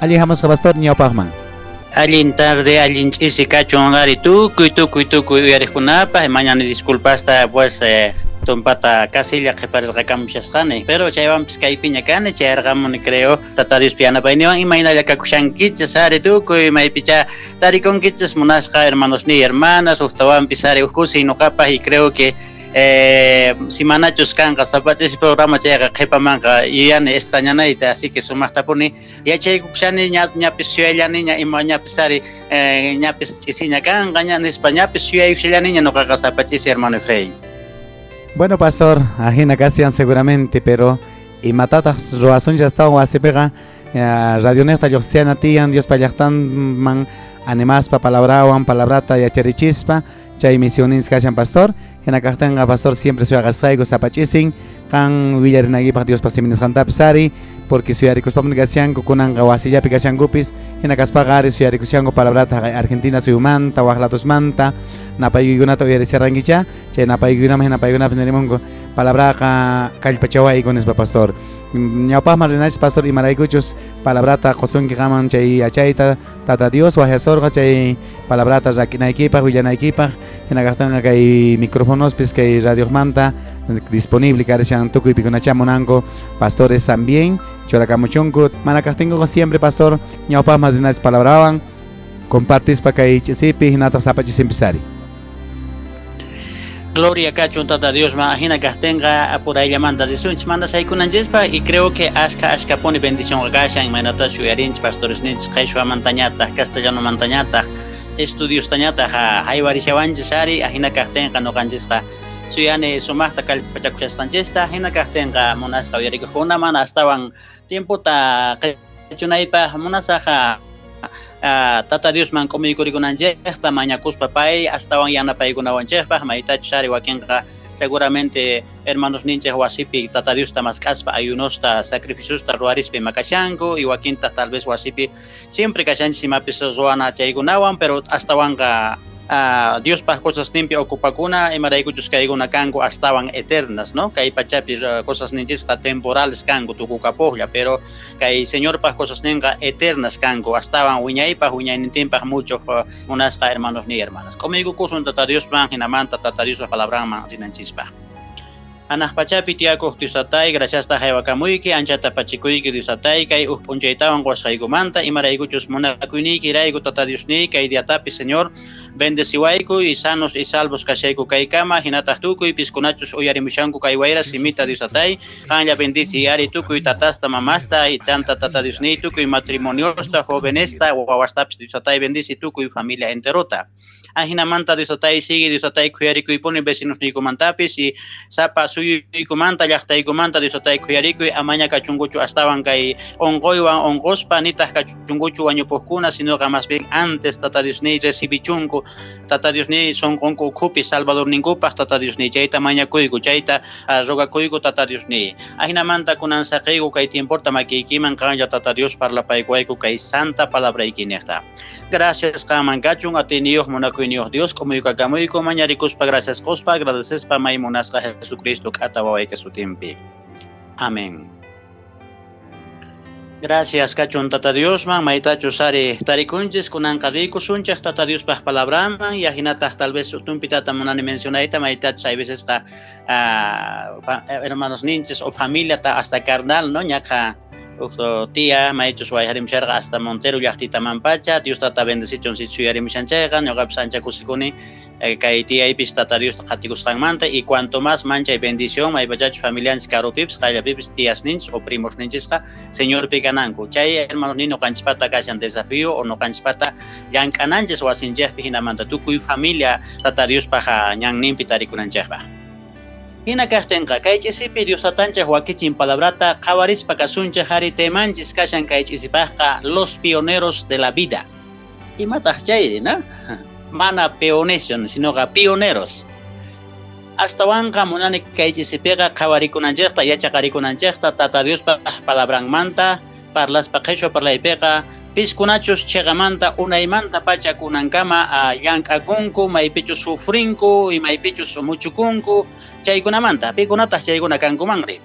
Allin hamusqa, pastor, ñawpaqman. Allin tarde, allin ch'isi kachun ari tukuy tukuy tukuy uyariqkunapaq. Mañani disculpasta, pues tumpata casilla qhiparirqakamushasqani, pero chaywanpis kaypiña kani, chayarqamuni, creo, Tata Diospi yanapayniwan. Imaynalla kakushankichis ari tukuy maypicha tarikunkichis, munasqa hermanosniy, hermanas? Ujtawanpis ari uj kusiy nuqapaq y creo que si manachus kanqa sapa ch'isi programa chayqa, qhipamanqa yuyani extrañanayta. Así que sumaqtapuni yachaykushani, ñapis suyallaniña ima ñapis ari ñapis ch'isiña kanqa ña nispa, ñapis suyaykushallaniña nuqaqa sapa ch'isi, hermano Efraín. Bueno, pastor, ajina kasian seguramente, pero imatataq ruwasunchis astawan wasipiqa? Radionejta lluqsiana tiyan Diospa llaqtanman animaspa palabrawan, palabrata yacharichispa, chay misioninchis kashan, pastor. Hina kaqtinqa, pastor, siempre suyaqasqayku sapa ch'isin qan willarinaykipaq Diospa simi nisqantapis ari, porque suyarikuspapuni kashanku, kunanqa wasillapi kashankupis, hina kaspaqa ari suyarikushanku palabrata haqay Argentina suyumanta, waq ladosmanta. Napaykuykunata uyarisharqankicha, chay napaykuykunaman hina paykunapis nirimunku palabraqa kallpachawayku nispa, pastor. Ñawpaqman rinachis, pastor, imaraykuchus palabrata qusunki qaman chay yachayta Tata Dios waqyasurqa chay palabrata rak'inaykipaq, willanaykipaq. Hina kaqtinqa kay microfonospis kay radiojmanta disponible karishan, tukuy pikunacha munanku, pastores también churakamuchunku. Mana kaqtinkuqa siempre, pastor, ñawpaqman rinachis palabrawan compartispa kay ch'isipi, hinataq sapa ch'isinpis ari. Gloria kachun Tata Diosman. Ajina kaqtinqa apurayllamanta risunchis mana saykunanchispaq y creo que ashka ashkapuni bendicionqa kashan, imaynatachus uyarinchis pastoresninchis qheshwamantañataq, castellanomantañataq, estudiostañataq haywarishawanchis ari. Ajina kaqtinqa nuqanchisqa suyani sumaqta kallpachakushasqanchista. Hina kaqtinqa, munasqa uyarikuqkuna, mana astawan tiempota qichunaypaq munasaq Tata Diosman k'umuykurikunanchista mañakuspa pay astawan yanapaykunawanchikpaq, maytachus ari wakinqa seguramente hermanos ninchik wasipi Tata Diosta mask'aspa ayunosta, sacrificiosta ruwarispa ima kashanku, y wakintaq tal vez wasipi siempre kashanchis imapis ruwana chaykunawan, pero astawanqa Diospaj cosasninpi ocupakuna, imaraykuchus kaykuna kanku astawan eternas, no? Kay pachapi cosasninchisqa temporales kanku, tukukapuqlla, pero kay Señorpaj cosasninqa eternas kanku, astawan wiñaypaj, wiñaynintinpaj muchuq. Munasqa hermanos ni hermanas, k'umuykukusun Tata Diosman, hinamanta Tata Diospa palabranman rinanchispaq. Hanaq pachapi tiyakuq Dios Tatay, graciasta haywakamuyki, anchata pachikuyki, Dios Tatay, kay uj p'unchaytawan qusqaykumanta, imaraykuchus munakuyniykirayku, Tata Diosniy, kay diatapis, Señor, bendeciwayku y sanos y salvos kashayku kaykama, hinataq tukuy piskunachus uyarimushanku kay wayra simita, Dios Tatay, qanlla bendiciy ari tukuy tatasta, mamasta, y chanta, Tata Diosniy, tukuy matrimoniosta, jovenesta, wawastapis, Dios Tatay, bendici tukuy familia enterota. Ajinamanta, Dios Tatay, sigue, Dios Tatay, khuyarikuypuni vecinosniykumantapis y sapa suyuykumanta, llaqtaykumanta, Dios Tatay, khuyarikuy, amaña kachunkuchu astawan kay onqoywan onqospa, nitaq kachunkuchu wañupuqkuna, sinoqa más bien antes, Tata Diosniy, recibichunku, Tata Diosniy, sonqonku ukhupi Salvadorninkupaq, Tata Diosniy, chayta mañakuyku, chayta rogakuyku, Tata Diosniy. Ajinamanta kunan saqiyku kay tiempota makiykiman, qanlla, Tata Dios, parlapaykuwayku kay santa palabraykinejta. Gracias qanman kachun, atiyniyuq, munakuyniyuq Dios, k'umuykakamuyku mañarikuspa, gracias qospa, agradecespa may munasqa Jesucristo k'ata wawayki sutinpi. Amén. Gracias kachun Tata Diosman, maytachus ari tarikunchis, kunanqa riykusunchik Tata Diospaq palabranman, y ahinataq tal vez tumpitata munani mencionayta, maytachus hay vecesqa hermanos ninchis o familiata hasta carnal, no, ñaqa uj tía maychus wayharimusharqa hasta Montero llaqtitamanpacha. Dios Tata bendecichun si suyarimushan chayqa, ñuqapis ancha kusikuni kay tiyaypis Tata Diosta qatikusqanmanta, y cuanto más manchay bendición maypachachus familianchis karupipis, qayllapipis tiyasninchis o primosninchisqa Señorpi kananku. Chay, hermanos ni, ñuqanchispata kashan desafío o ñuqanchispata llank'ananchis wasinchikpi, hinamanta tukuy familia Tata Diospaq ñanninpi tarikunanchikpaq. Hina kaqtinqa kay ch'isipi Dios Tatanchik wakichin palabrata qhawarispa kasunchik ari. Temanchis kashan kay ch'isipaqqa "Los pioneros de la vida". Imataq chayri, no? Mana peones, sinoqa pioneros. Astawanqa munani kay ch'isipiqa qhawarikunanchikta, yachaqarikunanchikta Tata Diospa palabranmanta parlaspa qheshwa parlaypiqa, piskunachus chiqamanta unaymanta pacha kunankama llank'akunku, maypichus sufrinku y maypichus muchukunku chaykunamanta. Pikunataq chaykuna kankumanri?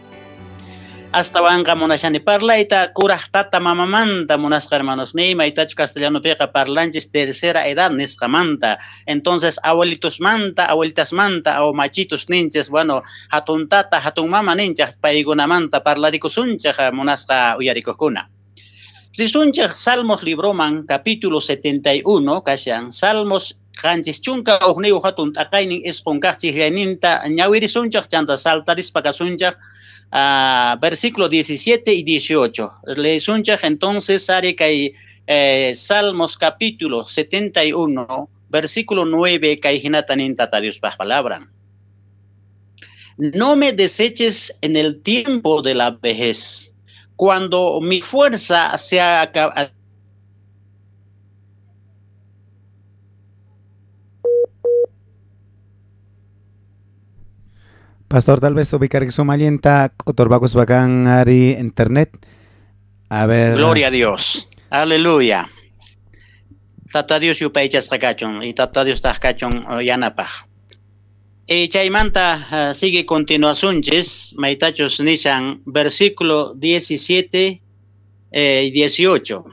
Astawanqa munashani parlayta kuraj tata mamamanta munasqa hermanos ni maytachu castellanopiqa parlanchis tercera edad nisqamanta. Entonces abuelitosmanta, abuelitasmanta o machitos ninchis, bueno, hatun tata, hatun mama ninchaj paykunamanta parlarikusunchej munasqa uyarikuqkuna. Risunchej Salmos libroman capítulo 71 kashan Salmos 71 hatun t'aqaynin isqun kaq chijllayninta ñawirisunchej chanta saltarispa kasunchej versículo 17 y 18. Leesunchej entonces ari kay Salmos capítulo 71 versículo 9 kay hinata nin Tata Diospaj palabra. No me deseches en el tiempo de la vejez, cuando mi fuerza se acaba. Pastor, tal vez ubicar que sumalienta otorbacos bacán ari internet. A ver. Gloria a Dios. Aleluya. Tata Dios yupaychasqa kachun y Tata Dios taj kachun yanapaj. Chaymanta sigue continuasunchis, maytachus nishan, versículo 17 y 18.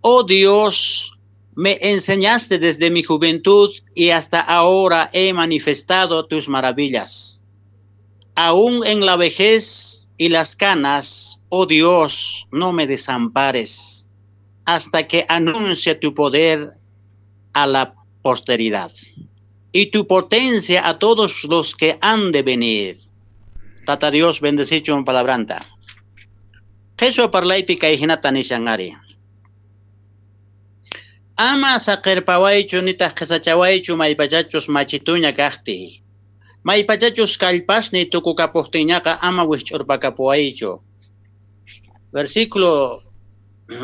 Oh Dios, me enseñaste desde mi juventud y hasta ahora he manifestado tus maravillas. Aún en la vejez y las canas, oh Dios, no me desampares, hasta que anuncie tu poder a la posteridad y tu potencia a todos los que han de venir. Tata Dios, bendecicho palabranta. Jesús parlaypi kay hinata nishan ari. Ama saqerpawaychu nitaq qhisachawaychu maypachachus machituña kaqti. Maypachachus kallpasni tukukapuqtinñaqa ama wisch'urpakapuwaychu. Versículo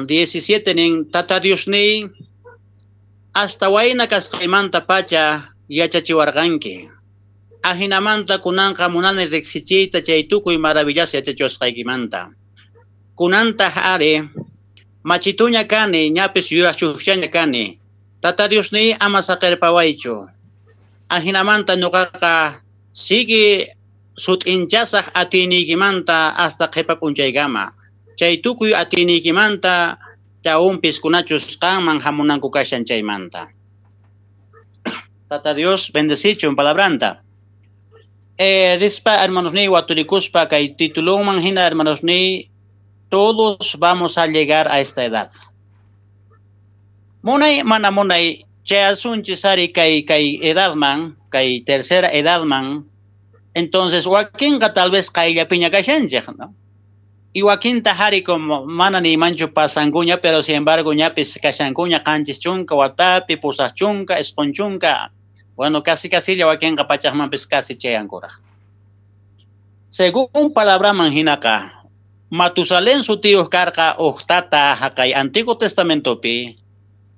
17 nin Tata Dios ni hasta wayna kasqaymanta pacha yachachiwarqanki. Ajinamanta kunanqa munani riqsichiyta chay tukuy maravillas yachachiwasqaykimanta. Kunantaq ari machituña kani ñapis yuraqchuqchaña kani. Tata Dios ni ama saqerpawaychu. Ajinamanta ñuqaqa sigue sut'inchasaq atiyniykimanta hasta qhipa p'unchaykama. Chay tukuy atiyniykimanta chawunpis kunachus qanman hamunanku kashan chaymanta. Tata Dios bendecicho en palabranta. Rispa hermanos ni waturikuspa kay titulunman hina hermanos ni todos vamos a llegar a esta edad. Munay mana munay chayasunchis ari kay kay edadman, kay tercera edadman. Entonces wakinqa tal vez qayllapiña kashanchej, ¿no? Y wakinta hari como mana ni manchu pasankuña, pero sin embargo ñapis kashankuña qanchis chunka watapi, pusaq chunka, isqun chunka. Bueno, casi casi ya wakinqa pachaqmanpis casi chayankuraq. Según palabraman hinaqa, Matusalén sutiyuq karqa uqtata haqay Antiguo Testamentopi.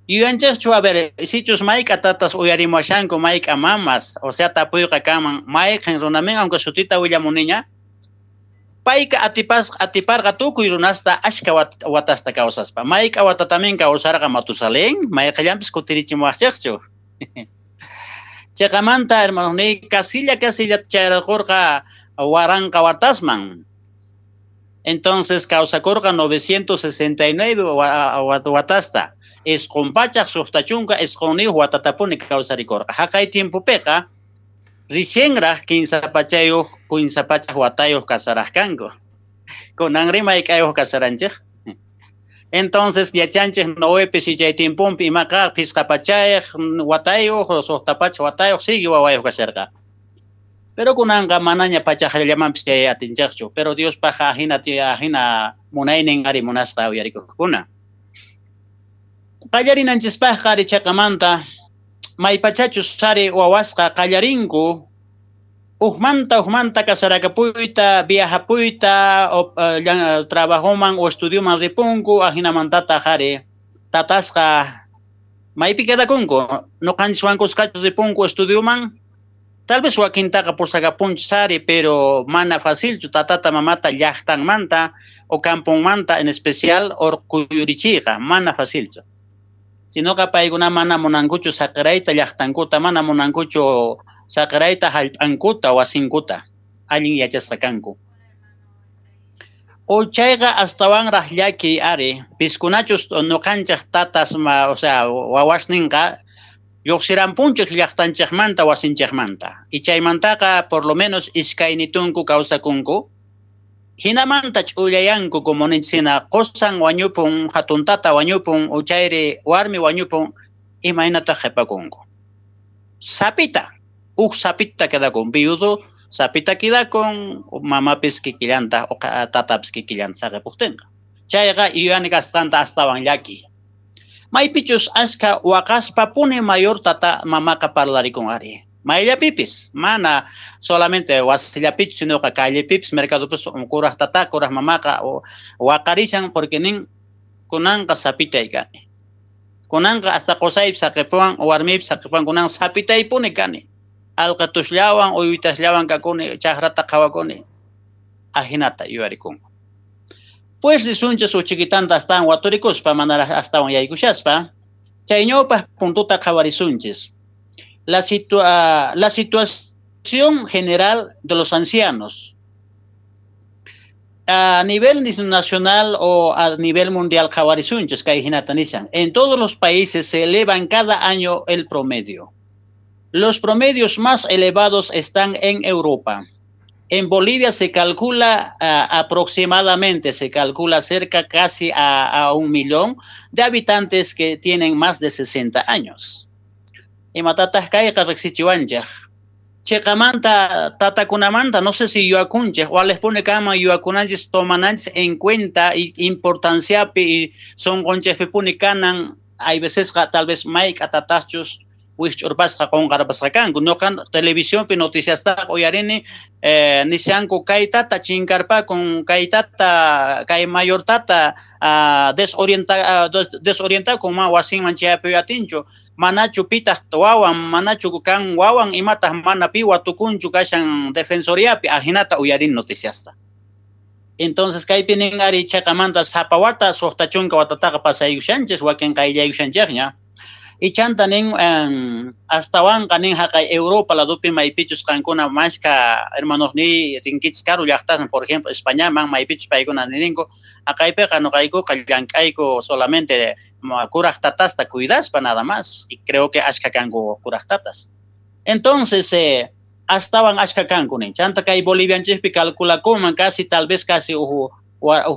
Yuyanchikchu, a ver, sichus mayk'a tatas uyarimuashanku mayk'a mamas, o sea tapuyqa kanman mayqin runamin, aunque sutita willamuniña, payqa atiparqa tukuy runasta ashka watasta kawsaspa. Mayk'a watatamin kawsarqa Matusalén, mayqillanpis kutirichimuwaqchikchu. Chayqamanta, hermanos, ni casilla casilla chayraqurqa waranqa watasman. Entonces kawsakurqa 969 watasta. Isqun pachaq suqta chunka isqunniyuq watatapuni kawsarikurqa. Haqay tiempopiqa recienraq kinsa pachayuq, kinsa pachaq watayuq kasaraq kanku. Kunanri mayk'ayuq kasaranchik. Entonces yachanchik Noepis y chay tiempompi imaqa phisqa pachayuq watayuq, suqta pachaq watayuq sigue wawayuq kasarqa. Pero kunanqa manaña pachaqllamanpis chay atinchikchu. Pero Diospaq ajina ajina munaynin ari munasqa uyarikuqkuna. Qallarinanchispaqqa ari chaqamanta maypachachus ari wawasqa qallarinku ujmanta ujmanta kasarakapuyta, viajapuyta, trabajoman o estudioman ripunku, ajinamantataq ari tatasqa maypi quedakunku, noqanchiswan kuskachu ripunku estudioman, tal vez wakintaqa pusakapunchis ari, pero mana facilchu tatata mamata llaqtanmanta o camponmanta en especial orquyurichiyqa, mana facilchu. Sinoqa paykuna mana munankuchu saqirayta llaqtankuta, mana munankuchu saqirayta hallp'ankuta wasinkuta, allin yachasqa kanku. O chayqa astawanraq llakiy ari, piskunachus nuqanchik tatas, o sea, wawasninqa lluqsirampunchik llaqtanchikmanta wasinchikmanta. Y chaymantaqa por lo menos iskaynitunku kawsakunku. Hinamanta ch'ullayanku como ninchik qusan wañupun, hatun tata wañupun, o chayri warmi wañupun, imaynataq qhipakunku. Sapita, uj sapita quedakun, viudo sapita quedakun, mamapis kikillanta, tatapis kikillanta saqipuktinqa. Chayqa yuyani kasqanta astawan llaki. Maypichus ashka waqaspa puni mayor tata mamaqa parlarikun ari. Mayllapipis, mana solamente wasillapichu, sinoqa callepipis, mercadopis kuraj tata, kuraj mamaqa waqarishan porque nin kunanqa sapitay kani. Kunanqa hasta qusaypis saqipuwan, warmipis saqipuwan, kunan sapitaypuni kani. Alqatusllawan, uywitasllawan kakuni, chakrata qhawakuni. Ajinata yuyarikunku. Pues risunchis uchikitanta astawan waturikuspa, manaraj astawan yaykushaspa, chay ñawpaq puntuta qhawarisunchis. La situación general de los ancianos. A nivel nacional o a nivel mundial qhawarisunchis kay hinata nishan. En todos los países se elevan cada año el promedio. Los promedios más elevados están en Europa. En Bolivia se calcula aproximadamente, se calcula cerca casi a 1 millón de habitantes que tienen más de 60 años. Imatataq kayqa riqsichiwanchik. Chiqamanta tatakunamanta, no sé si yuyakunchik, walejpuni kanman yuyakunanchis tomananchis en cuenta y importanciapi y sunqunchikpipuni kanan, hay vecesqa tal vez mayk'a tataschus wijch'urpasqa qunqarpasqa kanku. Nuqa televisionpi noticiastaqa uyarini, nishanku kay tata chinkarpakun, kay tata, kay mayor tata, desorientakun ma wasinman chayapi atinchu, manachu pitaq wawan, manachu kan wawan imataq mana pi watukunchu kashan defensoriapi, ajinata uyarini noticiasta. Entonces kaypi nin ari chaqamanta sapa wata suqta chunka watataqa pasaykushanchis, wakin qayllaykushanchikña. Ichanta nin astawanqa nin haqay Europa ladopi maypichus qankuna mashka hermanos ni rinkichis karu llaqtasman, por ejemplo Españaman maypichus paykuna ninku haqaypiqa nuqaykuqa llank'ayku solamente kuraj tatasta cuidaspa nada más, y creo que ashka kanku kuraj tatas. Entonces astawan ashka kanku nin. Chanta kay Bolivianchikpi calculakuman casi tal vez casi uj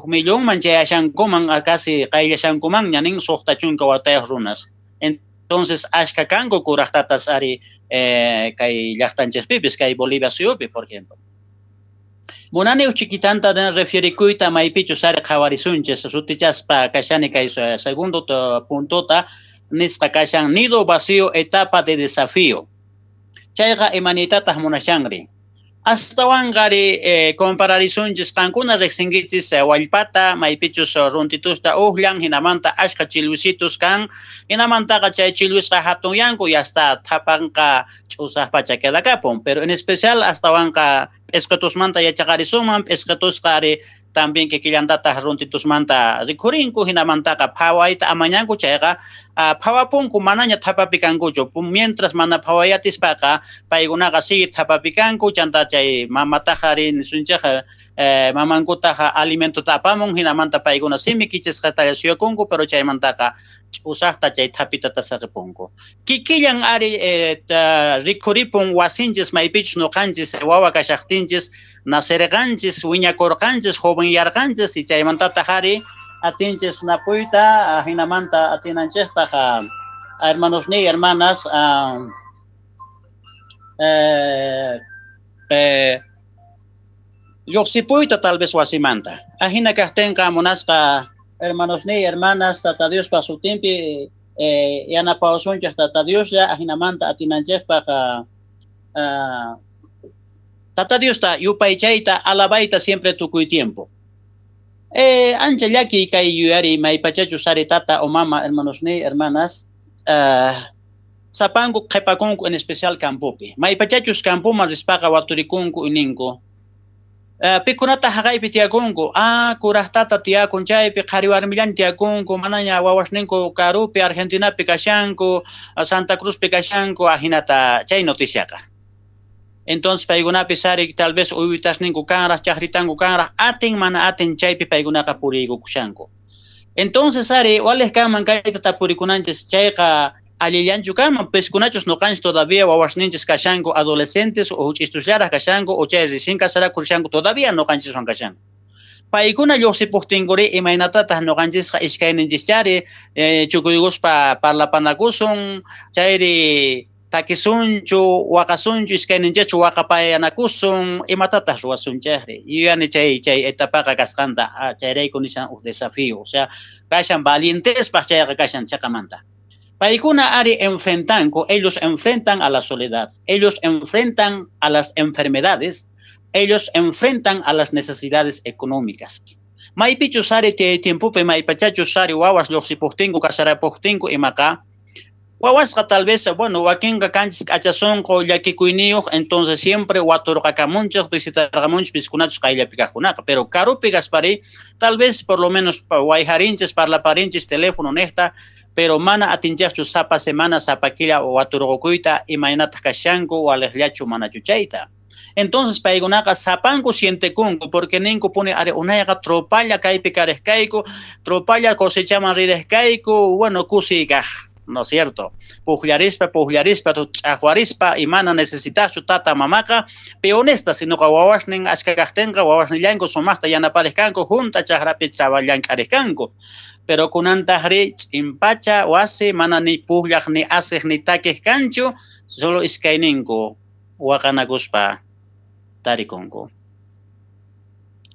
millonman chayashankuman, casi qayllashankumanña nin suqta chunka watayuq runas. Entonces, ashka kanku kuraj tatas ari kay llaqtanchikpipis, kay Bolivia suyupi, por ejemplo. Munani uchikitanta refierikuyta maypichus ari qhawarisunchis, sutichaspa kashani kay segundo puntota nisqa kashan nido vacío etapa de desafío. Chayqa imanitataq munashanri. Astawanqari compararisunchis qankuna riqsinkichis wallpata maypichus runtitusta uqllan, hinamanta ashka chilwisitus kan, hinamantaqa chay chilwisqa hatunyanku y hasta thapanqa ch'usaq pacha quedakapun, pero en especial astawanqa p'isqitusmanta yachaqarisunman, p'isqitusqa ari también kikillantataq runtitusmanta rikhurinku, hinamantaqa phawayta amañanku chayqa phawapunku manaña thapapi kankuchu, mientras mana phawayatispaqa paykunaqa sigue thapapi kanku, chanta chay mamataqa ari nisunchikqa mamankutaqa alimentota apamun, hinamanta paykuna simi kichisqatalla suyakunku, pero chaymantaqa ch'usaqta chay thapitata saqipunku. Kikillan ari rikhuripun wasinchis maypichus nuqanchis wawa kashaqtinchis nacerqanchis, wiñakurqanchis, jovenyarqanchis, y chaymantataq ari atinchis napuyta, hinamanta atinanchikpaq, hermanos ni hermanas, lluqsipuyta tal vez wasimanta. Ajina kaqtinqa munasqa hermanos ni hermanas, Tata Diospa sutinpi yanapawasunchik Tata Dioslla, ajinamanta atinanchikpaq Tata Diosta yupaychayta alabayta siempre tukuy tiempo. Ancha llaki kay yuyari maypachachus ari tata o mama, hermanos ni hermanas, sapanku qhipakunku en especial campopi. Maypachachus campoman rispaqa waturikunku ninku. Pikunata haqaypi tiyakunku, kuraj tata tiyakun chaypi, qhari warmillan tiyakunku, manaña wawasninku karupi, Argentinapi kashanku, Santa Cruzpi kashanku, ajinata chay noticiaqa. Entonces paykunapis ari tal vez uywitasninku kanraj, chajritanku kanraj, atin mana atin chaypi paykunaqa puriykukushanku. Entonces ari walej kanman kayta tapurikunanchis chayqa allillanchu kanman, piskunachus noqanchis todavía wawasninchis kashanku adolescentes o huch'istusllaraj kashanku o chay recién casarakushanku todavía noqanchiswan kashanku. Paykuna lluqsipujtinkuri imaynatataq noqanchisqa iskayninchischari chukuykuspa parlapanakusun, chayri takisunchu, waqasunchu, iskayninchikchu waqapayanakusun, imatataq ruwasunchikri. Yuyani chay etapaqa kasqanta, chayrayku nishan uj desafío, o sea, kashan valientespaq chayqa kashan chaqamanta. Paykuna ari enfrentanku, ellos enfrentan a la soledad, ellos enfrentan a las enfermedades, ellos enfrentan a las necesidades económicas. Maypichus ari tiempopi maypachachus ari wawas lluqsipujtinku, kasarapujtinku imaqa, wawasqa tal vez, bueno, wakinqa kanchis k'achasonqo llakikuyniyuq, entonces siempre waturqakamunchik, visitarqamunchik piskunachus qayllapi kaqkunaqa, pero karupi kaspari, tal vez por lo menos wayjarinchis, parlaparinchis teléfono niqta, pero mana atinchikchu sapa semana, sapa killa waturqukuyta, imaynataq kashanku, waliqllachu manachu chayta. Entonces paykunaqa sapanku sientekunku, porque ninku puni ari unayqa tropalla kaypi kariq tropalla cosechaman rireq kayku, bueno, kusiy kaq, ¿no es cierto? Pujllarispa, pujllarispa, ch'aqwarispa, y mana necesitaschu tata mamaqa peonesta, sino que wawasnin ashka kaqtinqa, wawasnillanku sumaqta yanapariq kanku, junta chaqrapi llank'ariq kanku. Pero kunantajri ch'inpacha wasi mana ni pujllaq ni asiq ni takiq kanchu, solo iskayninku waqanakuspa tarikunku.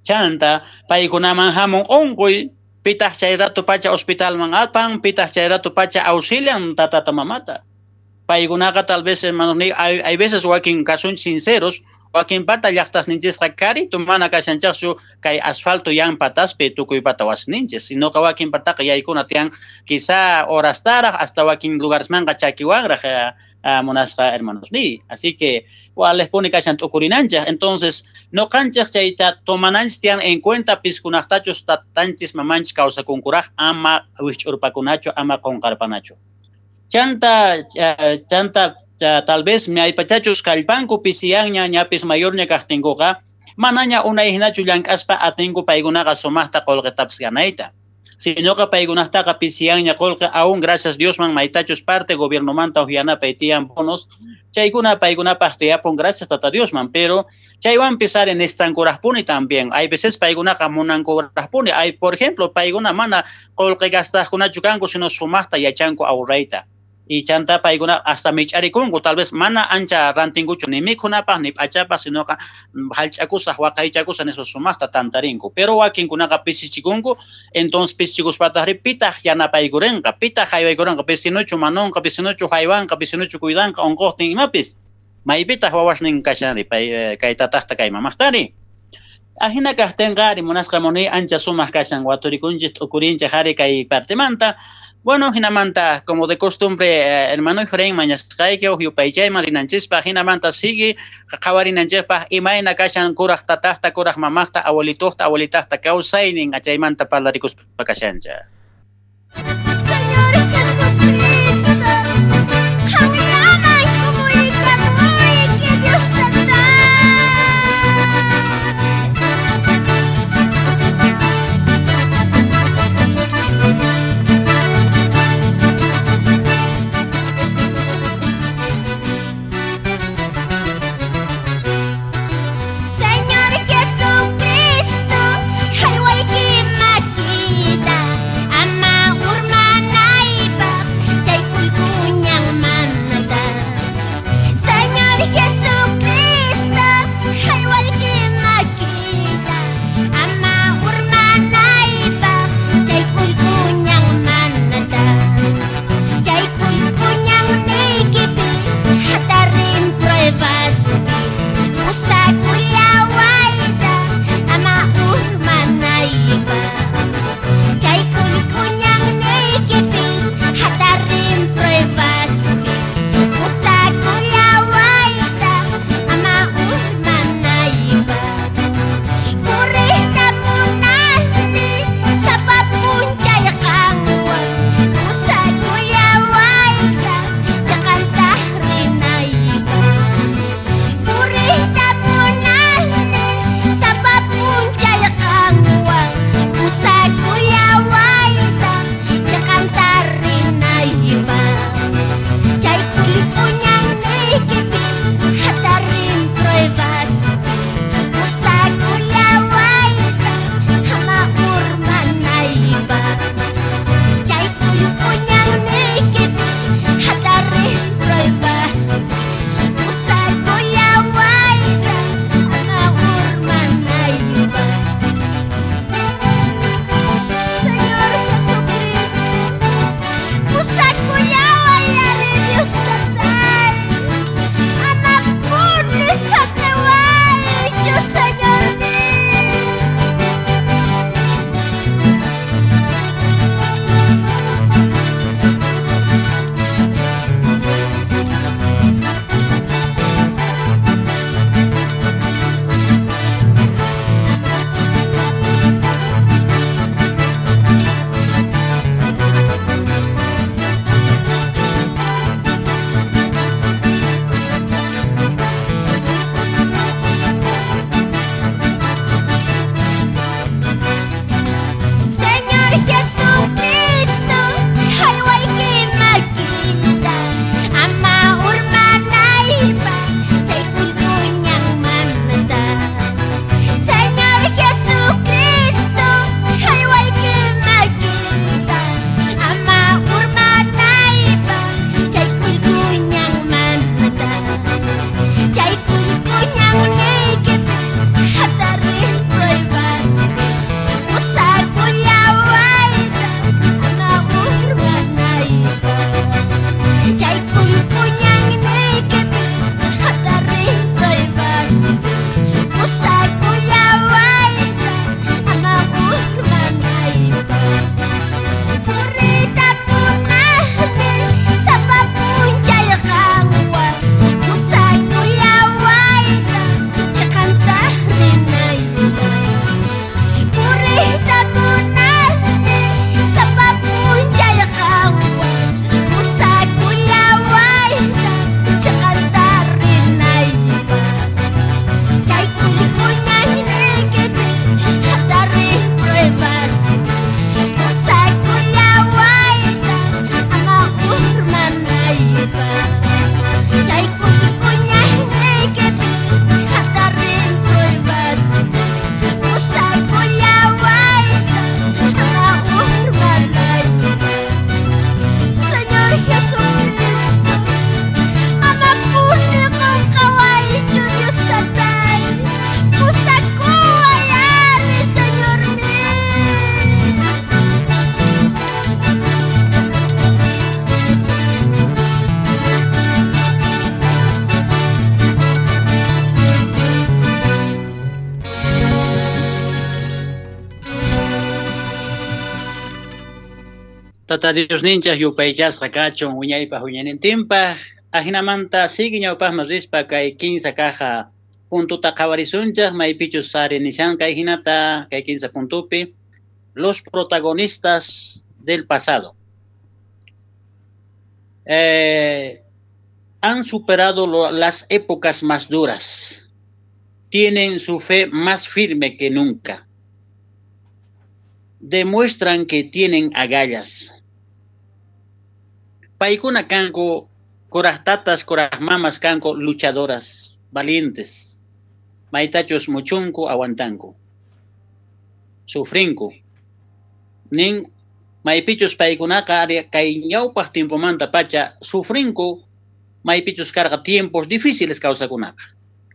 Chanta paykunaman hamun unquy, pitaq chay rato pacha hospitalman apan, pitaq chay rato pacha auxilian tatata mamata. Paykunaqa tal vez, hermanos, hay veces wakin kasunchis sinceros, wakin pata llaqtasninchisqa karito mana kashanchaqchu kay asfalto yan pataspi tukuy pata wasninchis, sinoqa wakin pataqa yaykuna tiyan quizá horastaraj hasta wakin lugaresmanqa chakiwanraj munasqa hermanos ni. Así que walejpuni kashan t'ukurinanchik. Entonces noqanchik chayta tomananchis tiyan en cuenta piskunaqtachus tatanchis mamanchis kawsakunkuraj ama wikch'urpakunachu ama qunqarpanachu. Chanta chanta tal vez maypachachus kallpanku pisiyanña ñapis mayorña kaqtinkuqa manaña unay hinachu llank'aspa atinku paykunaqa sumaqta qullqitapis ganayta. Sinoqa paykunaqtaqa pisiyanña qullqi aún gracias Diosman maytachus parte gobiernomanta uqyanapay tiyan bonos chaykuna paykunapaq tiyapun gracias tata Diosman, pero chaywanpis ari nestankuraqpuni también. Hay veces paykunaqa munankuraqpuni, hay por ejemplo paykuna mana qullqi gastaqkunachu kanku sino sumaqta yachanku ahorrayta. Y chanta paykuna hasta mich'arikunku, tal vez mana ancha rantinkuchu ni mikhunapaq ni p'achapaq, sinoqa hallch'akusaq waqaychakusaq nispa sumaqta tantarinku. Pero wakinkunaqa pisichikunku, entonces pisichikuspataqri pitaq yanapaykurinqa, pitaq haywaykurinqa, pisinuchu manunqa, pisinuchu haywanqa, pisinuchu cuidanqa unquqtin imapis. Maypitaq wawasnin kashanri pay kay tataqta kay mamaqtari. Ajina kaqtinqa ari munasqa muni ancha sumaq kashan waturikunchis t'ukurinchik ari kay partemanta. Bueno, hinamanta, como de costumbre, hermano Efraín, mañasqayki uj yupaychayman rinanchispaq, hinamanta sigue qhawarinanchispaq imayna kashan kuraq tataqta, kuraq mamaqta, abuelituqta, abuelitaqta kawsaynin achaymanta parlarikuspa kashancha. Señor Jesucristo, qanllaman k'umuykamuyki Dios Tata. Señor Jesucristo, haywayki makita, Tata Diosninchaj yupaychasqa kachun wiñaypaj wiñaynintinpaj. Ajinamanta sigue ñawpajman rispa kay kinsa kaja puntuta qhawarisunchaj maypichus sari nishan kay hinata kay kinsa puntupi los protagonistas del pasado. Han superado las épocas más duras. Tienen su fe más firme que nunca. Demuestran que tienen agallas. Paykuna kanku kurajtatas, kurajmamas kanku luchadoras, valientes. Maytachus muchunku aguantanku. Sufrinku. Nin maypichus paykunaqa ari kay ñawpaq tiempomanta pacha sufrinku maypichus karqa tiempos difíciles kawsakunapaq.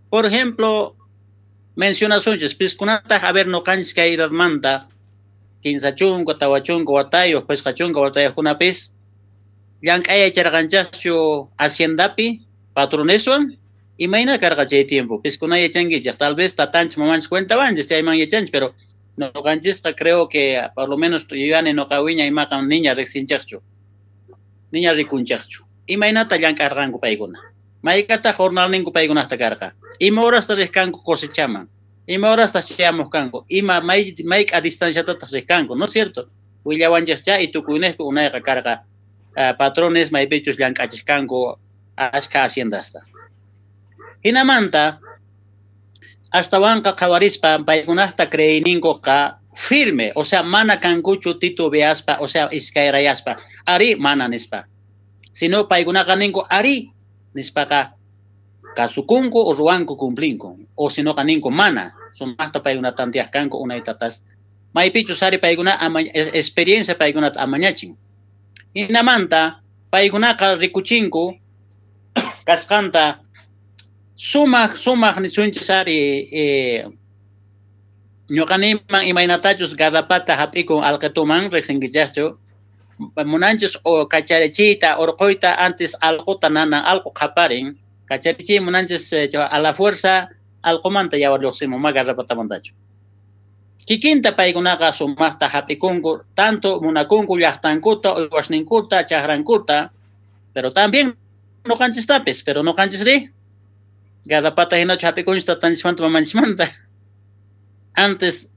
Por ejemplo, mencionasunchis piskunataq a ver noqanchis kay edadmanta kinsa chunka, tawa chunka watayuq, pisqa chunka watayuqkunapis llank'ay yacharqanchaqchu haciendapi patroneswan imayna karqa chay tiempo piskuna yachankichaq tal vez tatanchis mamanchis cuentawanchis chayman yachanchis pero noqanchisqa creo que por lo menos yuyani noqa wiña imaqa niña riqsinchaqchu niña rikunchaqchu imaynata llank'arqanku paykuna maykata jornalninku paykunaqta karqa ima horasta riqkanku cosechaman ima horasta chayamuq kanku ima mayk'a distanciatataq riqkanku no es cierto willawanchikcha y tukuynejpi unayqa karqa patrones maypichus llank'achishkanku ashka haciendasta. Hinamanta astawanqa qhawarispa paykunaqta creeyninkuqa firme, o sea, mana kankuchu titubeaspa, o sea, iskayrayaspa, ari mana nispa. Sino paykunaqa ninku ari nispaqa kasukunku o ruwanku cumplinku, o sinoqa ninku mana, sumaqta paykuna tanteaq kanku unaytatas. Maypichus ari paykuna experiencia paykunata amañachin. Hinamanta paykunaqa rikuchinku kasqanta sumaq sumaq nisunchis ari ñuqaniman imaynatachus garrapata hap'ikun alqituman riqsinkichaqchu munanchis o kacharichiyta urquyta antes alquta nanan alqu qhaparin kacharichiy munanchis a la fuerza alqumanta yawar lluqsimun ma garrapatamantachu. Kikinta paykunaqa sumaqta hap'ikunku tanto munakunku llaqtankuta uywasninkuta chaqrankuta pero también noqanchistapis pero noqanchisri garrapata hinachu hap'ikunchis tatanchismanta mamanchismanta antes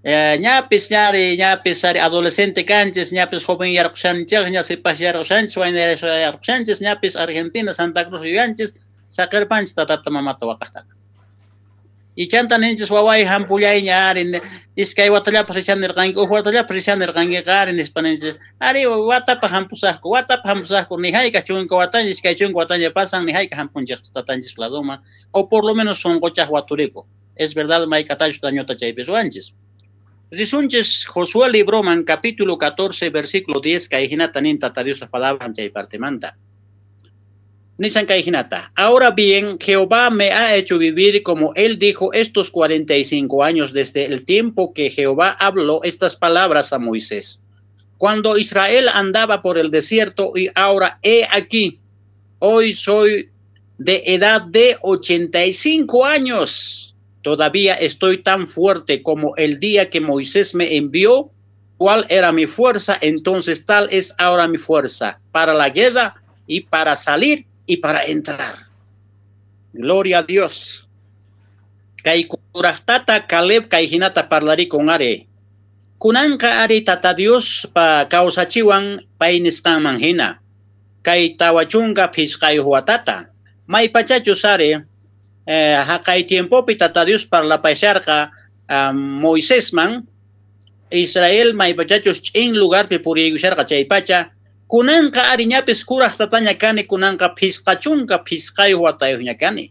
ñapis ñari ñapis ari adolescente kanchis ñapis joven yarqushanchik ña sipas yarqushanchis wayna yarqushanchis ñapis Argentina Santa Cruz yuyanchis saqirpanchis tatata mamata waqaqtaqa. Y chanta ninchis waway hampullayña ari iskay watallapas rishan nirqanki uj watallapas rishan nirqankiqa ari nispa ninchis ari watapaq hampusaqku watapaq hampusaqku ni hayk'aq chunka wataña iskay chunka wataña pasan ni hayk'aq hampunchikchu tatanchis ladoman o por lo menos sunquchaq waturiku. Es verdad mayk'atachus dañota chaypi ruwanchis. Risunchis Josué libroman capítulo 14 versículo 10 kay hinata nin tata Diospa palabran chay partemanta. Nisan kay hinata. Ahora bien, Jehová me ha hecho vivir como él dijo estos 45 años desde el tiempo que Jehová habló estas palabras a Moisés. Cuando Israel andaba por el desierto y ahora he aquí, hoy soy de edad de 85 años. Todavía estoy tan fuerte como el día que Moisés me envió. ¿Cuál era mi fuerza? Entonces tal es ahora mi fuerza para la guerra y para salir y para entrar. Gloria a Dios. Kay kurajtata Caleb kay hinata parlarikun ari. Kunanqa ari tata Dios pa kawsachiwan pay nisqanman hina. Kay tawachunka phisqayuq watata. Maypachachus ari haqay tiempopi tata Dios parlapasharqa Moisesman Israel maypachachus ch'in lugarpi puriykusharqa chaypacha kunanqa ari ñapis kuraj tataña kani kunanqa phisqachunka phisqayuq watayuqña kani.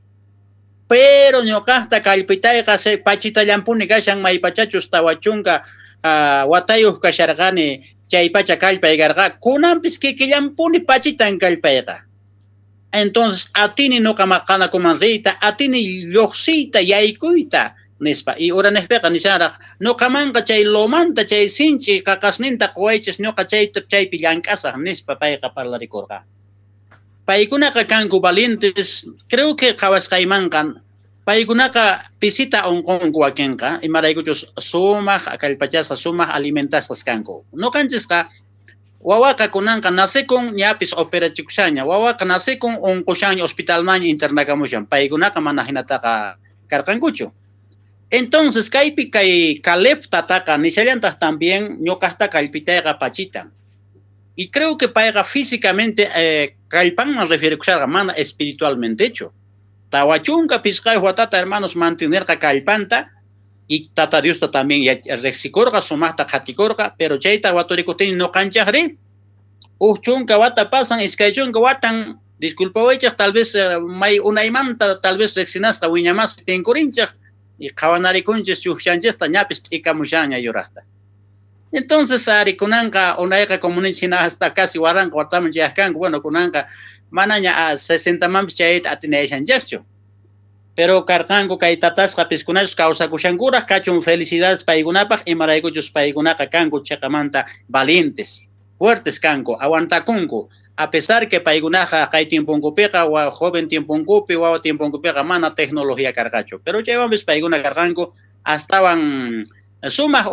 Pero ñuqaqta kallpitayqa pachitallampuni kashan maypachachus tawachunka watayuq kasharqani chaypacha kallpay karqa kunanpis kikillampuni pachitan kallpayqa. Entonces atini nuqa maqanakuman riyta atini lluqsiyta yaykuyta nispa y uranejpiqa nishanraq nuqamanqa chay lomanta chay sinchi qaqasninta quwaychis ñuqa chaypi llank'asaq nispa payqa parlarikurqa. Paykunaqa kanku valientes, creo que qhawasqaymanqa paykunaqa pisita unqunku wakinqa imaraykuchus sumaq kallpachasqa sumaq alimentasqas kanku. Nuqanchisqa Wawaqa kunanqa nacekun ñapis operachikushaña, wawaqa nacekun unqushaña hospitalmanña internakamushan, paykunaqa mana hinataqa karqankuchu. Entonces kaypi kay Caleb tataqa nishallantaq también ñuqaqta kallpitayqa pachitan. Y creo que payqa físicamente kallpanman refirikusharqa mana espiritualmentechu. 45 watata hermanos mantenerqa kallpanta y tata Diosta también riqsikurqa, sumaqta qhatikurqa, pero chayta waturikutin ñuqanchaqri uj chunka wata pasan, iskay chunka watan, disculpawaychaq, tal vez may unaymanta tal vez riqsinasqa wiñamas tinkurinchaq y qhawanarikunchis chujchanchista ñapis t'ikamushanña yuraqta. Entonces ari kunanqa unayqa comuninchis hina hasta casi 1000 wataman chayaq kanku, bueno kunanqa manaña 60 manpis chayta atinayashanchikchu. Pero karqanku kay tatasqa piskunachus kawsakushankuraq kachun felicidades paykunapaq imaraykuchus paykunaqa kanku chiqamanta valientes, fuertes kanku, aguantakunku. A pesar que paykunaqa kay tiemponkupiqa joven tiemponkupi, wawa tiemponkupiqa mana tecnología karqachu. Pero chaywanpis paykuna karqanku astawan sumaq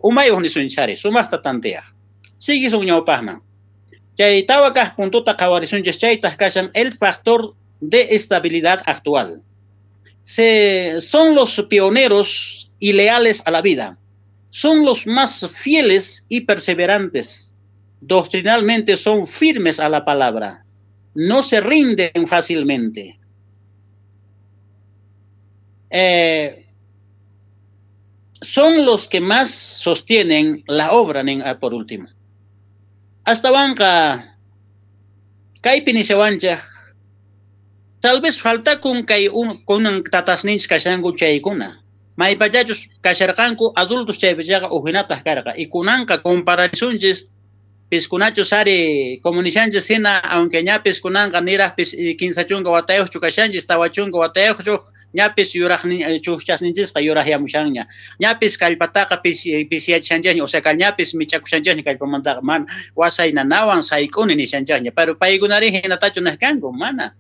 umayuq nisunchari, sumaqta tanteaq. Siguisun ñawpaqman. Chay tawa kaq puntota qhawarisunchis chaytaq kashan el factor de estabilidad actual. Son los pioneros y leales a la vida. Son los más fieles y perseverantes. Doctrinalmente son firmes a la palabra. No se rinden fácilmente. Son los que más sostienen la obra, por último. Hasta banca, kaypi nishawanchaj, tal vez faltakun kay kunan tatasninchis kashanku chaykuna. Maypachachus kasharqanku adultos chaypichaqa ujinataq karqa. Y kunanqa compararisunchis piskunachus ari comunishanchis hina, aunque ñapis kunanqa niraqpis 15 watayuqchu kashanchis, 40 watayuqchu, ñapis yuraq chujchasninchisqa yuraqyamushanña. Ñapis kallpataqa pisiyachishanchasña, o sea, ñapis mich'akushanchasña kallpamantaqa, mana wasay nanawan sayk'uni nishanchasña, pero paykunari hinatachu nej kanku, mana.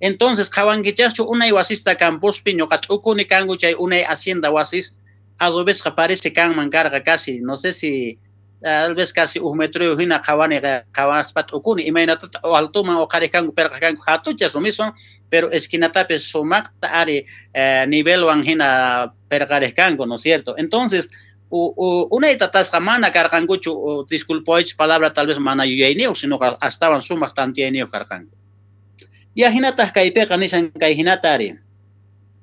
Entonces, qhawankichaqchu unay wasista campospi ñuqa t'ukuni kanku chay unay hacienda wasis, adobesqa parece kanman karqa casi, no sé si tal vez casi uj metro hina qhawani qhawaspa t'ukuni, imaynatata altoman uqhariq kanku perqaq kanku hatucha rumiswan, pero esquinatapis sumaqta ari nivelwan hina perqariq kanku, ¿no es cierto? Entonces, unay tatasqa mana karqankuchu, disculpawaychis palabra tal vez mana yuyayniyuq, sino astawan sumaq tantiyayniyuq karqanku. Y ahinataq kaypiqa nishan kay hinata ari.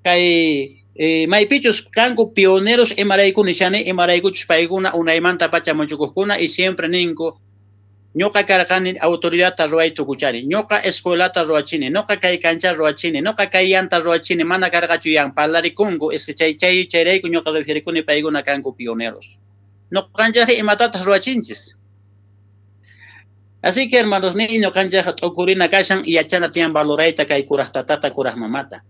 Kay maypichus kanku pioneros imarayku nishani, imaraykuchus paykuna unaymanta pacha muchukuqkuna y siempre ninku ñuqa karqani autoridadta ruway tukuchani, ñuqa escuelata ruwachini, ñuqa kay cancha ruwachini, ñuqa kay llanta ruwachini, mana karqachu yan parlarikunku, es que chay chay chayrayku ñuqa refirikuni paykuna kanku pioneros. Ñuqanchaqri imatataq ruwachinchis. Así que hermanos niño ñuqanchaqqa t'ukurina kashan y yachana tiyan valorayta kay kuraq tatata kuraq mamata.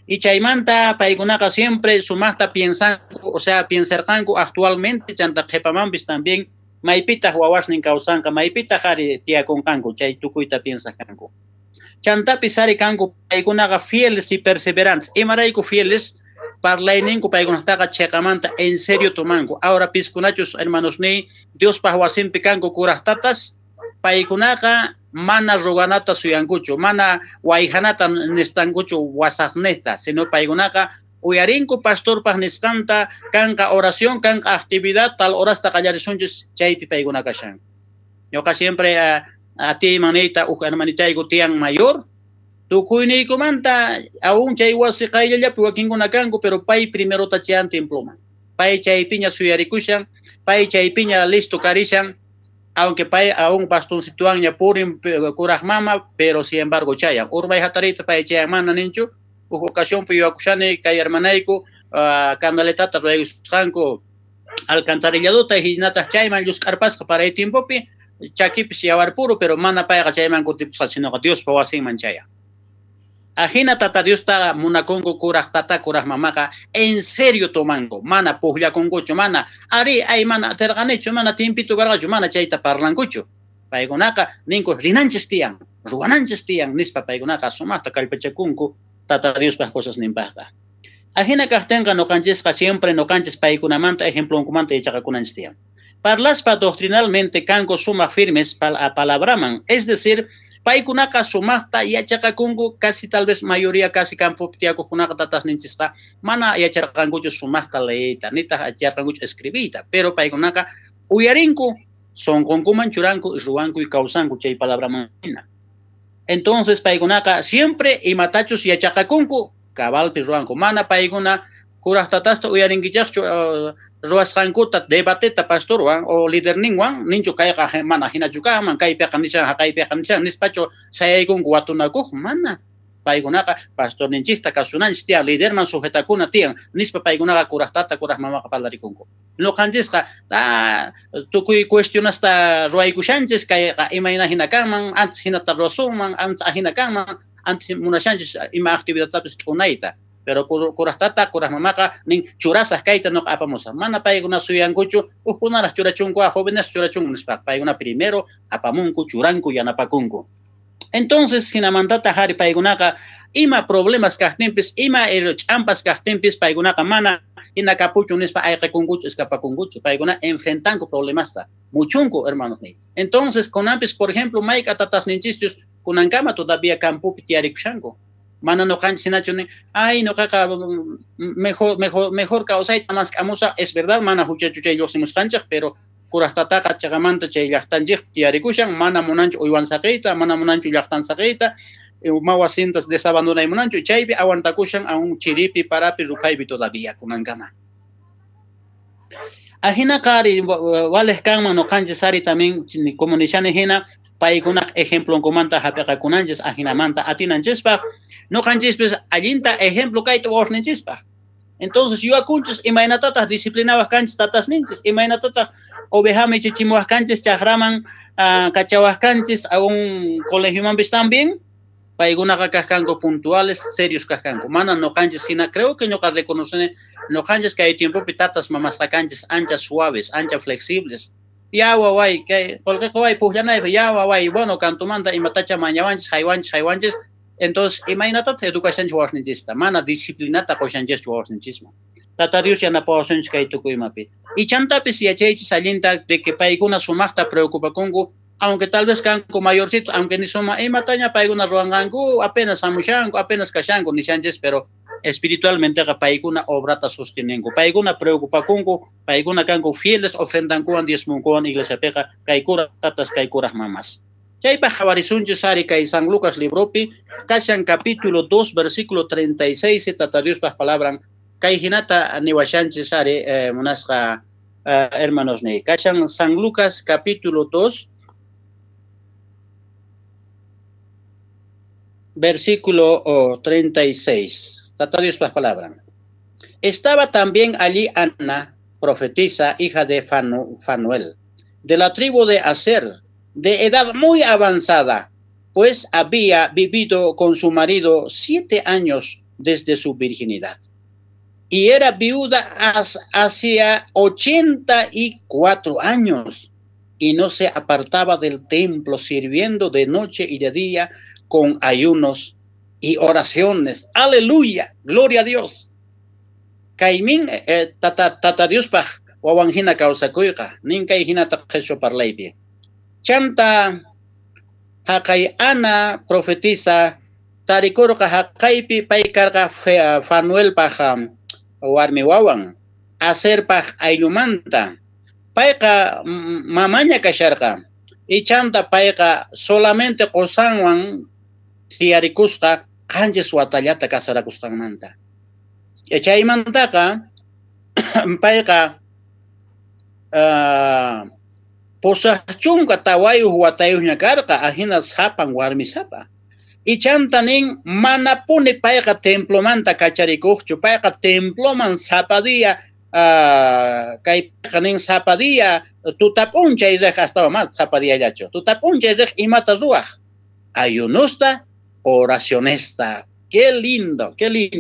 Y chaymanta paykunaqa siempre sumaqta piensanku, o sea, piensarqanku actualmente chanta qhipamanpis también maypitaq wawasnin kawsanqa, maypitaq ari tiyakunqanku, chay tukuyta piensarqanku. Chantapis ari kanku paykunaqa fieles y perseverantes. Imarayku fieles parlayninku paykunataqa chiqamanta en serio tomanku. Ahora piskunachus hermanos ni Diospaq wasinpi kanku kuraq tatas, paykunaqa mana roganata suyankuchu, mana wayjanata nistankuchu wasaqneta, sino paykunaqa uyarinku pastorpaq nisqanta, kanqa oración, kanqa actividad, tal horasta qallarisunchis, chaypi paykuna kashan. Ñuqa siempre atiyman niyta uj hermanitayku tiyan mayor, tukuyniykumanta aún chay wasi qayllallapi wakinkuna kanku, pero pay primerota chayan temploman. Pay chaypiña suyarikushan, pay chaypiña listo karishan, aunque pay aún bastoncituanña purin kuraq mama, pero sin embargo chayan. Urmay hatarita pay chayan mana ninchu, uj ocasión yuyakushani kay hermanayku candaletata ruraykusqanku alcantarilladota hinataq chayman llusk'arpasqa paray tiempopi chakipis yawarpuru, pero mana payqa chayman kutipusqa, sinoqa Diospa wasinman chayan. Ajina tata Diosta munakunku kuraq tata kuraq mamaqa en serio tomanku, mana pujllakunkuchu, mana ari ay mana atirqanichu, mana tiempito karqachu, mana chayta parlankuchu. Paykunaqa ninku rinanchis tiyan, ruwananchis tiyan nispa paykunaqa sumaqta kallpachakunku tata Diospaq cosas ninpaqqa. Ajina kaqtinqa ñuqanchisqa siempre ñuqanchis paykunamanta ejemplonkumanta yachaqakunanchis tiyan. Parlaspa doctrinalmente kanku sumaj firmes palabraman. Es decir, paykunaqa sumajta yachaqakunku, casi tal vez mayoría casi campopi tiyakuqkunaqa tatasninchisqa mana yacharqankuchu sumajta leeyta, nitaq yacharqankuchu escribiyta, pero paykunaqa uyarinku, sonqonkuman churanku y ruwanku y kawsanku chay palabraman hina. Entonces paykunaqa siempre imatachus yachaqakunku cabalpi ruwanku, mana paykuna kuraj tatasta uyarinkichaqchu ruwasqankuta debateta pastorwan o liderninwan ninchu kayqa mana hinachu kanman kaypiqa nishan haqaypiqa nishan nispachu sayaykunku watunakuq, mana paykunaqa pastorninchista kasunanchis tiyan, liderman sujetakuna tiyan nispa paykunaqa kuraj tata kuraj mamaqa parlarikunku. Noqanchisqa tukuy cuestionasta ruwaykushanchis kayqa imayna hina kanman, antes hinata ruwasunman, antes ahina kanman, antes munashanchis ima actividadtapis t'unayta. Pero kuraj tata, kuraj mamaqa nin churasaj kayta noqa apamusaj. Mana paykuna suyankuchu, hukkunaraj churachunku, jóvenes churachunku nispa. Paykuna primero apamunku, churanku, yanapakunku. Entonces, hinamantata hari paykunaqa ima problemas kaqtinpis, ima ch'ampas kaqtinpis paykunaqa mana hina kapuchu nispa ayqikunkuchu, escapakunkuchu. Paykuna enfrentanku problemasta, muchunku, hermanos niy. Entonces, kunanpis, por ejemplo, mayka tatasninchischus kunankama todavía campopi tiyarikushanku. Mana noqanchis hinachu nin, ay noqaqa mejor kawsayta mask'amusaq, es verdad, mana huchachu chay lluqsimusqanchik, pero kuraj tataqa chaqamanta chay llaqtanchik tiyarikushan, mana munanchu uywan saqiyta, mana munanchu llaqtan saqiyta, mawasintas desabandonay munanchu, chaypi aguantakushan aún chiripi, parapi, ruphaypi todavía kunankama. Ajinaqa ari walej kanman noqanchis ari también como nishani hina paykunaq ejemplonkumanta hap'iqakunanchis ajinamanta atinanchispaq noqanchispis allinta ejemplo kayta wawasninchispaq. Entonces yuwakunchis imaynatataq disciplinawaq kanchis tatasninchis, imaynatataq ovejami chichimuwaq kanchis chaqraman kachawaq kanchis aún colegiomanpis también paykunaqa kaq kanku puntuales, serios kaq kanku. Mana noqanchis hina, creo que ñuqa reconocen noqanchis kay tiempopi tatas mamasqa kanchis ancha suaves, ancha flexibles. Ya waway, kay qullqiqa way pukllanaypaq, ya waway, bueno, kantumanta imatacha mañawanchis, haywanchis, haywanchis. Entonces, imaynatataq educacionchis wawasninchista, mana disciplinata qushanchischu wawasninchisman. Tata Dios yanapawasunchis kay tukuy imapi. Ichantapis yachaychis allinta de que paykuna sumaqta preocupakunku, aunque tal vez kanku mayorcito, aunque ni suma imataña paykuna ruwanqanku, apenas hamushanku, apenas kashanku nishanchis, pero espiritualmente paykuna obrata sostenenku, paykuna preocupakunku, paykuna kanku fieles ofrendankuwan diezmunkuwan iglesiapiqa kay kuraj tatas, kay kuraj mamas. Chaypaq qhawarisunchis ari kay San Lucas libropi, kashan capítulo 2, versículo 36, Tata Diospaq palabran, kay hinata niwashanchis ari munasqa hermanos niy. Kashan San Lucas capítulo 2, versículo 36. Tata Diospaq palabra. Estaba también allí Ana, profetisa, hija de Fanuel, de la tribu de Aser, de edad muy avanzada, pues había vivido con su marido 7 años desde su virginidad. Y era viuda hacía 84 años y no se apartaba del templo, sirviendo de noche y de día con ayunos y oraciones. Aleluya, gloria a Dios. Kaymin tata Diospaj wawan hina kawsakuyqa, nin kay hinata qheswa parlaypi. Chanta haqay Ana profetisa tarikurqa haqaypi pay karqa Fanuelpaj warmi wawan, Aserpaj ayllumanta. Payqa mamaña kasharqa. Ichanta payqa solamente qosanwan tiyarikusqa 7 watallata kasarakusqanmanta. Chaymantaqa payqa 84 watayuqña karqa, ajina sapan warmi sapa. Ichanta nin manapuni payqa templomanta kacharikuqchu, payqa temploman sapa día kaypiqa nin sapa día tutap'unchay riq, hasta más sapa diallachu, tutap'unchay riq imata ruwaq, ayunosta, oracionesta. Qué lindo,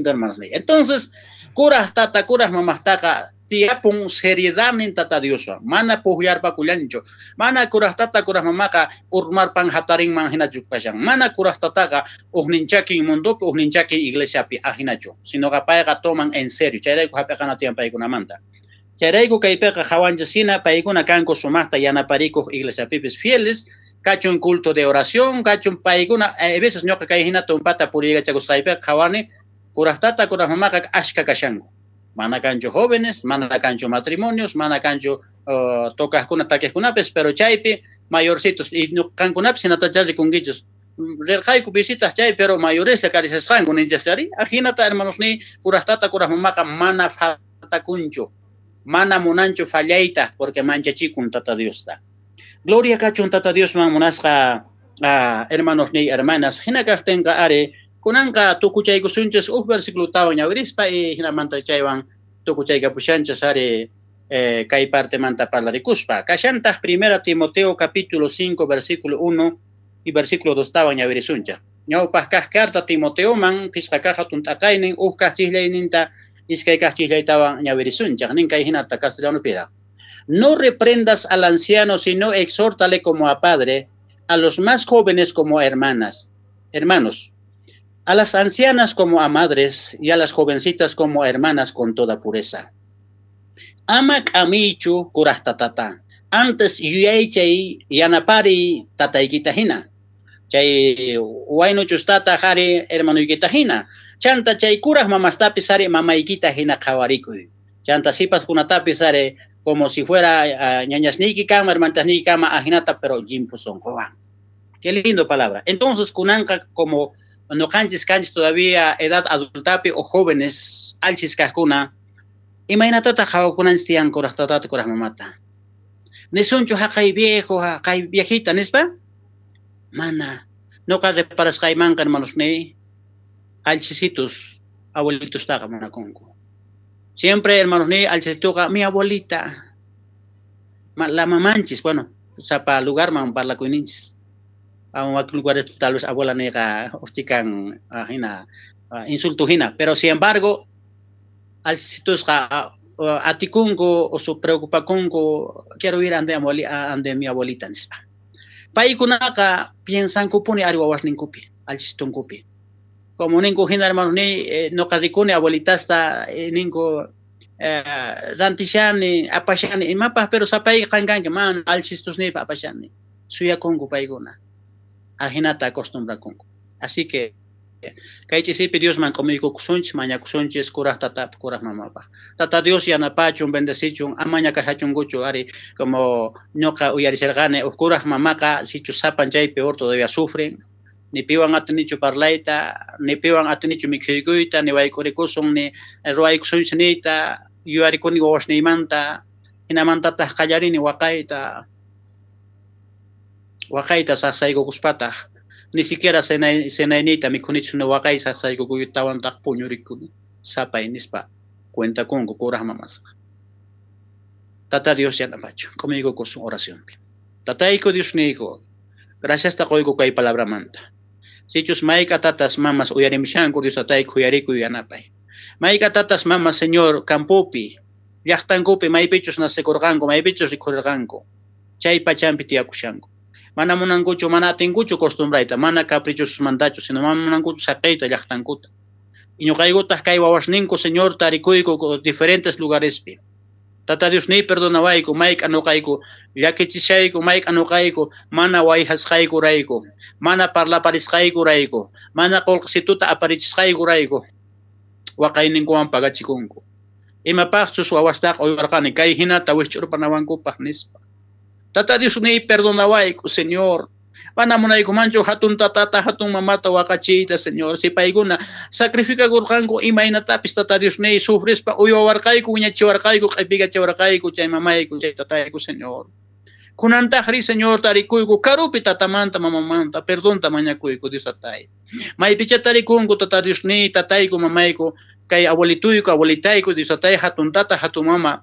hermanos. Entonces, kuraj tata, kuraj mamajtaqa tiyapun seriedad nin tata Dioswan, mana pukllarpakullanchu, mana kuraj tata, kuraj mamaqa urmarpan hatarinman hinachu kashan, mana kuraj tataqa ujnin chakin mundopi, ujnin chakin iglesiapi ajinachu, sinoqa payqa toman en serio, chayrayku hap'iqana tiyan paykunamanta. Chayrayku kaypiqa qhawanchis hina paykuna kanku sumaqta yanaparikuq iglesiapipis fieles, kachun culto de oración, kachun paykuna, a veces ñuqa kay hina tumpata puriykachakusqaypiqa qhawani kuraq tata kuraq mamaqa ashka kashanku. Mana kanchu jóvenes, mana kanchu matrimonios, mana kanchu tocaqkuna takiqkunapis, pero chaypi mayorcitos y ñuqankunapis hinatachá rikunkichis. Rirqayku visitas chay, pero mayoreslla karishasqanku ninchis ari. Ajinata hermanosniy kuraq tata kuraq mamaqa mana faltakunchu. Mana munanchu fallayta porque manchachikun Tata Diosta. Gloria kachun Tata Diosman munasqa hermanosniy hermanas. Hina kaqtinqa ari kunanqa tukuchaykusunchis uj versículotawan ñawirispa y hinamanta chaywan tukuchaykapushanchis ari kay partemanta parlarikuspa. Kashantaq primera Timoteo capítulo 5 versículo 1 y versículo 2 tawan ñawirisunchaq. Ñawpaq kaq carta Timoteoman phisqa kaq hatun t'aqaynin uj kaq chislayninta iskay kaq chislaytawan ñawirisunchaq. Nin kay hinata castellanopiraq. No reprendas al anciano, sino exhórtale como a padre, a los más jóvenes como a hermanas, hermanos, a las ancianas como a madres y a las jovencitas como a hermanas con toda pureza. Ama k'amiychu kuraq tatata, antes yuyaychay yanapari tataykita hina. Chay waynuchus tata qhari hermanuykita hina. Chanta chay kuraq mamastapis ari mamaykita hina qhawarikuy. Chanta sipaskunatapis ari como si fuera ñañasniyki kama, hermantasniyki kama, ajinata, pero llimphu sunquwan. Qué lindo palabra. Entonces, kunanqa como ñuqanchis kanchis todavía edad adultapi o jóvenes, alchis kaqkuna, imaynatataq qhawakunanchis tiyan kuraq tatata, kuraq mamata. Nisunchu haqay viejo, haqay viejita, nispa? Mana. Ñuqa reparasqaymanqa, hermanosniy, alchisitos, abuelitostaqa munakunku. Siempre, hermanosniy, alchisituqa, mi abuelita, la mamanchis, bueno, sapa lugarman parlakuyninchis. Wakin lugares tal vez abuela niqa uchikan hina insulto hina, pero sin embargo, alchisitosqa atikunku o su preocupakunku, quiero ir ande, ande mi abuelita nispa. Paykunaqa piensankupuni ari wawasninkupi, alchistunkupi. Como ninku hina hermanos ni noqa rikuni abuelitasta ninku rantishani, apashani, imapaj, pero sapayqa qan kanki, man alchistusnipa apashani. Suyakunku paykuna. Ajinata acostumbrakunku. Así que kay ch'isipi Diosman k'umuykukusunchis, mañakusunchis kuraq tatapaj, kuraq mamapaj. Tata Dios yanapachun, bendecichun, amaña kashachunkuchu ari como ñuqa uyarisharqani uj kuraq mamaqa sichus sapan chay peor todavía sufren. Ni piwan atinichu parlayta, ni piwan atinichu mikhuykuyta, ni wayk'urikusun, ni ruwaykusunchis niyta, yuyarikuni wawasniymanta, hinamantataq qallarini waqayta. Waqayta saqsaykukuspataq, ni siquiera cenayniyta mikhunichu, ni waqay saqsaykukuytawantaq puñurikuni, sapay nispa cuentakunku kuraq mamasqa. Tata Dios yanapachun, k'umuykukusun oracionpi. Tatayku Diosniyku, gracias ta qoyku kay palabramanta. Sichus mayka tatas mamas uyarimushanku, Dios tatayku uyarikuy yanapay. Mayka tatas mamas, Señor, campopi, llaqtankupi, maypichus nacekurqanku, maypichus rikhurirqanku, chay pachampi tiyakushanku. Mana munankuchu, mana atinkuchu costumbrayta, mana caprichosmantachu, sino mana munankuchu saqiyta llaqtankuta. Y ñuqaykutaq kay wawasninku, Señor, tarikuyku diferentes lugarespi. Tata Dios ni perdonawayku, mayk'a ñuqayku llakichishayku, mayk'a ñuqayku mana wayhasqaykurayku, mana parlaparisqaykurayku, mana qullqisituta aparichisqaykurayku, waqayninkuwan pagachikunku. Imapaqchus wawastaqa uywarqani kay hinata wikch'urpanawankupaq nispa. Tata Dios ni perdonawayku, Señor. Mana munaykumanchu hatun tatata, hatun mamata waqachiyta, Señor. Si paykuna sacrificakurqanku imaynatapis Tata Dios ni sufrispa uywawarqayku, wiñachiwarqayku, q'ipikachiwarqayku, chay mamayku, chay tatayku, Señor. Kunantaqri, Señor, tarikuyku karupi tatamanta, mamamanta, perdonta mañakuyku, Dios tatay. Maypicha tarikunku, Tata Dios ni, tatayku, mamayku, kay abuelituyku, abuelitayku, Dios tatay, hatun tata, hatun mama,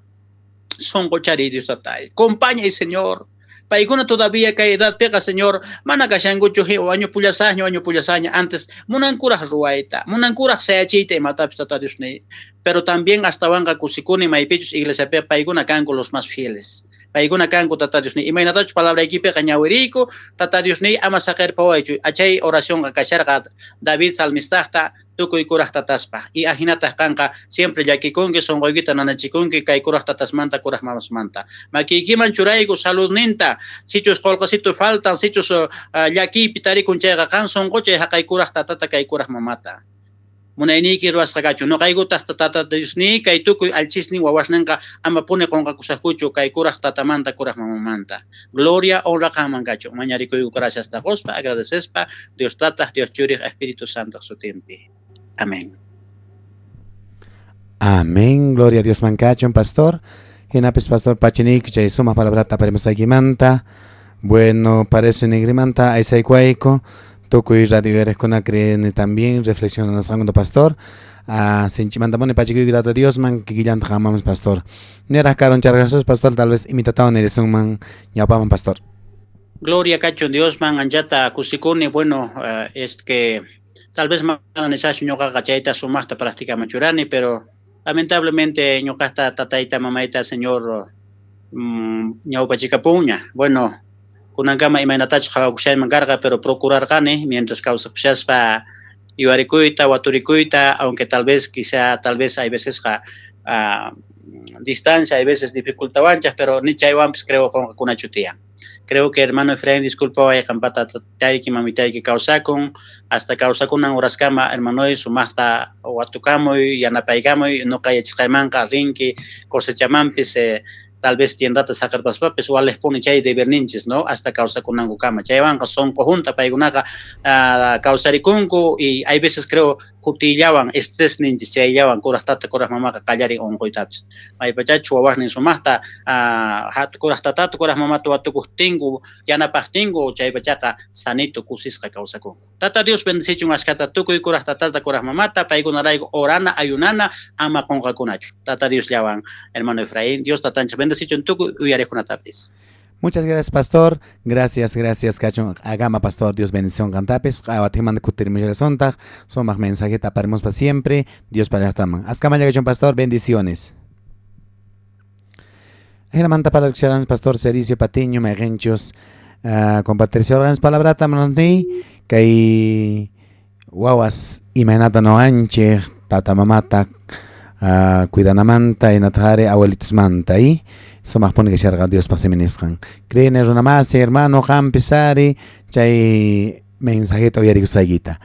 sonqochari, Dios tatay. Compañay, Señor. Paykuna todavía kay edadpiqa, Señor, mana kashankuchu wañupullasaqña, wañupullasaqña, antes munankuraj ruwayta, munankuraj sayachiyta imatapis, Tata Diosniy. Pero también astawanqa kusikuni maypichus iglesiapiqa paykuna kanku los más fieles. Paykuna kanku, Tata Diosniy. Imaynatachus palabraykipiqa ñawiriyku, Tata Diosniy, ama saqerpawaychu. Chay oracionqa kasharqa David salmistaqta tukuy kuraj tataspaj. Y ajinataj qanqa siempre llakikunki, sonqoykita nanachikunki kay kuraj tatasmanta, kuraj mamasmanta. Makiykiman churayku saludninta, sichus qolqesitu faltan, sichus llakiypi tarikun chayqa, qan sonqochay jaqay kuraj tatata, kay kuraj mamata. Munayniyki ruwasqa kachun. Noqaykutaj, Tata Diosniy, kay tukuy allchisnin wawasnenqa amapuni qonqakusajkuchu kay kuraj tatamanta, kuraj mamamanta. Gloria, honra qanman kachun. Mañarikuyku graciasta qospa, agradecespa, Dios Tataj, Dios Churij, Espíritu Santo sutinpi. Amén. Amén. Gloria a Dios man kachun, pastor. Jinapis, pastor, pachiniyku chay sumaj palabrata aparimusqaykimanta. Bueno, parece nigrimanta aysaykuayku. Tukuy radio uyariqkuna creeni también reflexionanasqankuta, pastor. Ah, sinchimantapuni pachikuyku Tata Diosman, kikillantaq qanmanpis, pastor. Niraj karuncharqasus, pastor, tal vez imitatawan nirisunman ñawpaman, pastor. Gloria kachun Diosman, anchata kusikuni. Bueno, es que tal vez mana nishachu ñuqaqa chayta sumaqta practicaman churani, pero lamentablemente ñuqasta tatayta mamayta Señor ñawpachikapunña. Bueno, kunankama imaynatachus qhawakushayman karqa, pero procurarqani mientras kawsakushaspa yuwarikuyta, waturikuyta, aunque tal vez, quizá, tal vez hay vecesqa distancia, hay veces dificultawanchaj, pero ni chaywanpis creo qonqakunachu tiyan. Creo que, hermano Efraín, disculpaway, qampata tatayki, mamitayki kawsakun, hasta kawsakunan horaskama, hermanoy, sumaqta watukamuy, yanapaykamuy, noqa yachasqaymanqa rinki cosechamanpis, tal vez tiendata saqerpaspapis walejpuni chay deberninchis, no, hasta kawsakunankukama. Chaywanqa sonqo junta paykunaqa kawsarikunku y hay veces creo jutiyllawan estrés ninchis chayllawan kuraj tata, kuraj mamaqa qallarin unquytapis. Maypachachu wawasnin sumaqta kuraj tatata, kuraj mamata watukuqtinku, yanapaqtinku, chaypachaqa sanito kusisqa kawsakunku. Tata Dios bendecichun ashkata tukuy kuraj tatata, kuraj mamata, paykunarayku orana, ayunana, ama qonqakunachu. Tata Diosllawan, hermano Efraín, Dios tatanchik bendecichun tukuy uyariqkunatapis. Muchas gracias, pastor. Gracias, gracias, kachun agama, pastor. Dios bendición cantapis. Q'awatiman kutirmullasontaq. Sumaq mensajeta aparimuspa siempre. Dios llaqtaman. Askamalla kachun, pastor. Bendiciones. Ajinamanta parlarkusharan pastor Cericio Patiño, mayqinchus compartirshurqanchis palabrata manasniy kay wawas imaynata noqanchej tata mamata cuidanamanta hinataq ari abuelitusmanta y sumaqpuni kasharqa Diospaq simi nisqan. Creeni runamasi, hermano, qampis ari chay mensajeta uyarikusqaykita.